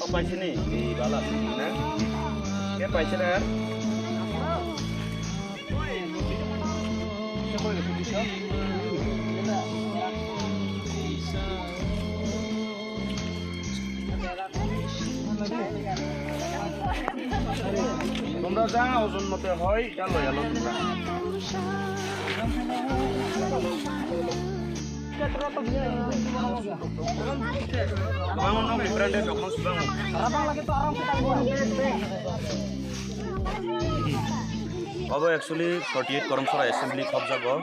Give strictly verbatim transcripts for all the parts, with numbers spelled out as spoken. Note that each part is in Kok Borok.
Paisini, di bala na? Ke paisini? Tomra ja ojon mote hoi, ja loyalo tomra. Bang no different de dokon subang. Obo actually forty eight Koromsora assembly khobjago.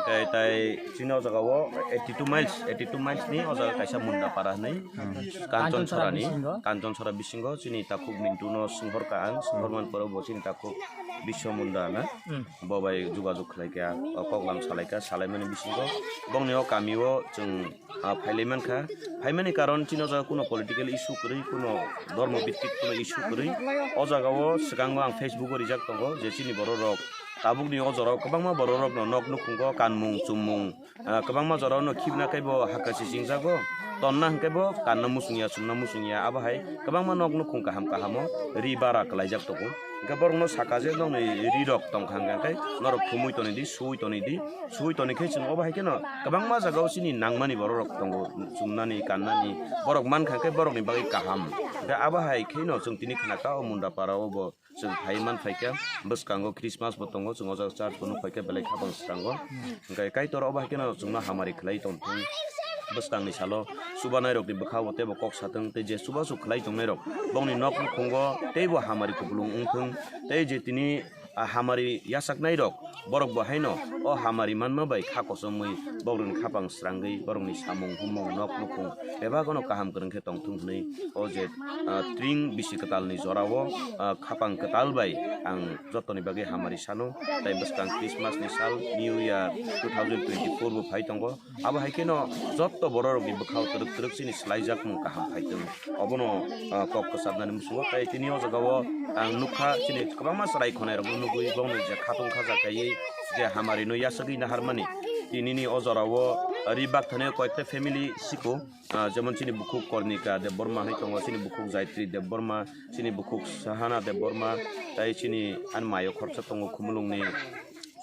Tei tai chini o jaga o eighty two miles, eighty two miles ni o jaga kaisa Munda para hinwi. Kanchon Kanchon Sora Sora ni, bisingo. Kanchon Sora bisingo chini takhuk Mintu no swnghor ka ang, swnghor man poro bo chini takhuk Biswa Munda na. Hmm. Bo bai jugajug khlai kha, o koklam salai kha, salai mani bisingo bongni o kami o chwng, ah, phailai man kha. Phaimani karon chini o jaga kuno political issue kwrwi, kuno dhormo bittik kuno issue kwrwi. O jaga o swkango ang Facebook o rijak tongo je chini borok rok tabuk ni o jora o kwbangma borok rok no nok nukhungo kanmung chumung, ah, kwbangma jora o no khibna khe bo hakha se chingjago. Tonna hwnkhe bo kanna muchungya, chumna muchungya. Abo hai kwbangma nok nukhung kaham kaham o ri bara kwlaijak tongo. Hwnkhe borok no saka je nokni ri rok tongkha hwnkhe norok thumui toni di, sui toni di, sui toni khe chwng obo hai kheno kwbangma jaga o chini nangmani borok rok tongo, chumnani, kannani borok mankha khe borok ni bagwi kaham. Hwnkhe abo hai kheno chwng tini khna kha o Munda para o bo. Chwng phai man phai kha, bwskango Christmas bo tongo, chwng o jaga church bo nuk phai kha belai kha bang srango. Hwnkhe Kaitor obo hai kheno chwngno hamari khlai tong thung. Bwskangni salo chubanai rokni bwkha bo teibo kok sa thung, tei je chubachu khlai tongnai rok bongni nok nukhungo teibo hamari kupulung wng thung, tei je tini, ah, hamari yachaknai rok borok bo haino o hamari manma bai kha kochomwi borokni khapang srangwi borokni samung humung nok nukhung bebagono kaham kwrwng khe tong thung hwnwi o je, ah, tring bisi kwtalni jorao, ah, khapang kwtal bai ang jotoni bagwi hamari sano. Tai bwskang Christmas ni sal, New Year two thousand twenty-four bo phai tongo. Abo hai kheno jotto borok rokni bwkhao twrwk twrwk chini swlaijakmung kaham phai tongo. Obono, ah, kok kwchabnani muchungo tai tini o jagao ang nukha chini kwbangma chwrai khonai rokno nugwi bongni je khatung khaja kaiwi je hamari no yachagwi naharmani. Tinini o jorao ri bakthani koyekta family siko. Ah, jemon chini bukhuk Kornika Debbarma hai tongo, chini bukhuk Jaitri Debbarma, chini bukhuk Sahana Debbarma, tai chini ani mayo khoroksa tongo Khumulungni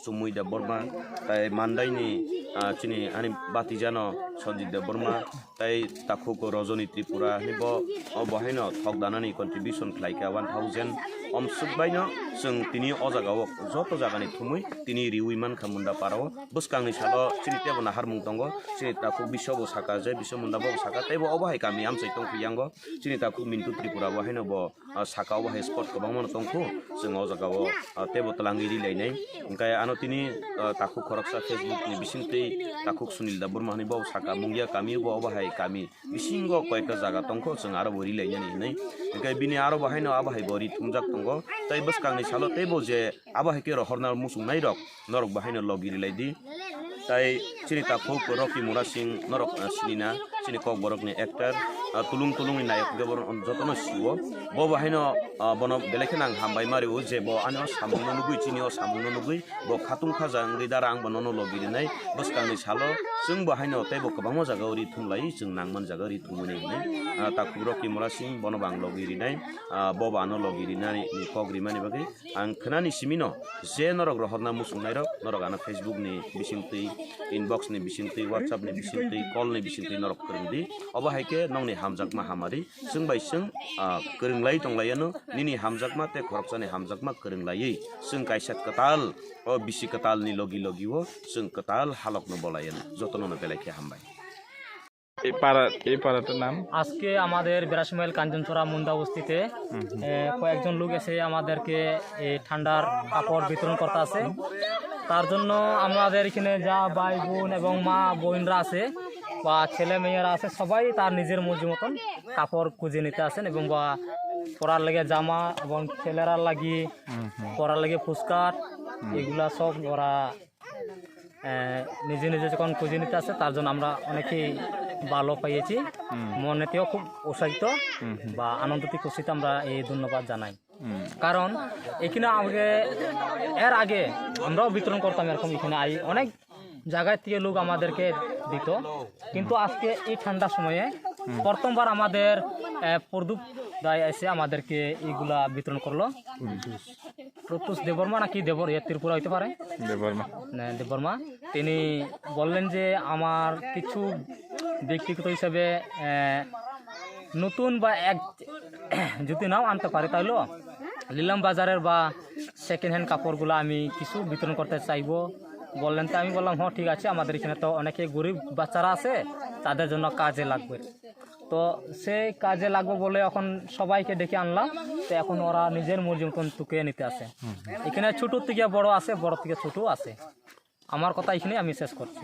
Chumui Debbarma, tai Mandaini, ah, chini ani batijano Sanjit Debbarma, tai takhuk Rajani Tripura, hwnwi bo, o bo haino thok danani contribution khlai kha one thousand. Omswk baino chwng tini o jagao joto jagani thumwi tini riwi mankha Munda parao. Bwskangni salo chini teibo naharmung tongo, chini takhuk Biswa bo saka, je Biswa Munda bo saka, teibo obo hai kami amchai tongphi yango, chini takhuk Mintu Tripura bo haino bo, ah, saka obo hai spot kwbangma no tongkhu, chwng o jagao, ah, teibo twlangwi rilainai. Hwnkhe ano tini, ah, takhuk khoroksa Facebook ni bisingtwi takhuk Sunil Debbarma hwnwi bo saka, Mungia kami bo obo hai kami bisingo koyekta jaga tongkho, chwng aro bo rilainani hwnwi. Hwnkhe bini aro bo haino abo hai bo ri thumjak tongo, tei bwskangni salo teibo je abo hai khe rohorna muchungnai rok norok bo haino logi rilai di. Tai chini takhuk Rocky Murasing norok, ah, sinina, chini kokborokni actor, ah, Tulung Tulungni nayok hwnkhe borok jotono sio. Bo bo haino, ah, bono belai kheno ang hambai ma rio je bo ani o samungno nugwi, chini o samungno nugwi bo khatung khaja wngwi dara ang bo nono logi rinai. Bwskangni salo chwng bo haino teibo kwbangma jagao ri thumlai, chwng nangman jagao ri thumwi nai hwnwi, ah, takhuk Rocky Murasing bono bo ang logi rinai, ah, bo bo ano logi rinani kok rimani bagwi. Ang khwnani simino je norok rohorna muchungnairok, norok ano Facebook ni bisingtwi, inbox ni bisingtwi, WhatsApp ni bisingtwi, call ni bisingtwi norok kwrwng di. Obo hai khe nokni hamjakma hamari chwng bai chwng, ah, kwrwng lai tonglaiyano, nini hamjakma tei khoroksani hamjakma kwrwng laiwi chwng kaisa kwtal, o bisi kwtalni logi logi o chwng kwtal halokno bolaiano. Jotono no belai khe hambai. এই পাড়া, এই পাড়াটার নাম? আজকে আমাদের বেরাসমাইল কাঞ্চনছড়া মুন্দা বস্তিতে, হুম, হুম। এ, কয়েকজন লোক এসে আমাদেরকে এই ঠান্ডার কাপড় বিতরণ করতে আসে। তার জন্য আমাদের এখানে যা ভাই বোন এবং মা বোনরা আছে বা ছেলে মেয়েরা আছে, সবাই তার নিজের মর্জি মতন কাপড় খুঁজে নিতে আসেন এবং বা পরার লাগে জামা এবং ছেলেরা লাগি হুম, হুম। পরার লাগে ফুচকাট, হুম। এগুলা সব ওরা আহ, নিজে নিজে যখন খুঁজে নিতে আসে, তার জন্য আমরা অনেকেই ভালো পেয়েছি। মনেতেও খুব উৎসাহিত বা আনন্দিত খুশিতে আমরা এই ধন্যবাদ জানাই। কারণ এখানে আগে, এর আগে আমরাও বিতরণ করতাম এরকম, এখানে আই অনেক জায়গা থেকে লোক আমাদেরকে দিত, কিন্তু আজকে এই ঠান্ডার সময়ে প্রথমবার আমাদের আহ, প্রদীপ দায় এসে আমাদেরকে এইগুলা বিতরণ করলো। প্রত্যুষ দেববর্মা নাকি দেবর, এ, ত্রিপুরা হইতে পারে। দেববর্মা। না, দেববর্মা। তিনি বললেন যে আমার কিছু ব্যক্তিগত হিসাবে, আহ, নতুন বা এক যদি নাও আনতে পারি, তাহলেও নিলাম বাজারের বা সেকেন্ড হ্যান্ড কাপড়গুলো আমি কিছু বিতরণ করতে চাইবো। বললেন, তো আমি বললাম, হ্যাঁ, ঠিক আছে, আমাদের এখানে তো অনেকে গরিব বাচ্চারা আছে, তাদের জন্য কাজে লাগবে। তো সেই কাজে লাগবে বলে এখন সবাইকে ডেকে আনলাম। তো এখন ওরা নিজের মর্জি মতন টুকে নিতে আছে। এখানে ছোট থেকে বড় আছে, বড় থেকে ছোট আছে। আমার কথা এখানে আমি শেষ করছি।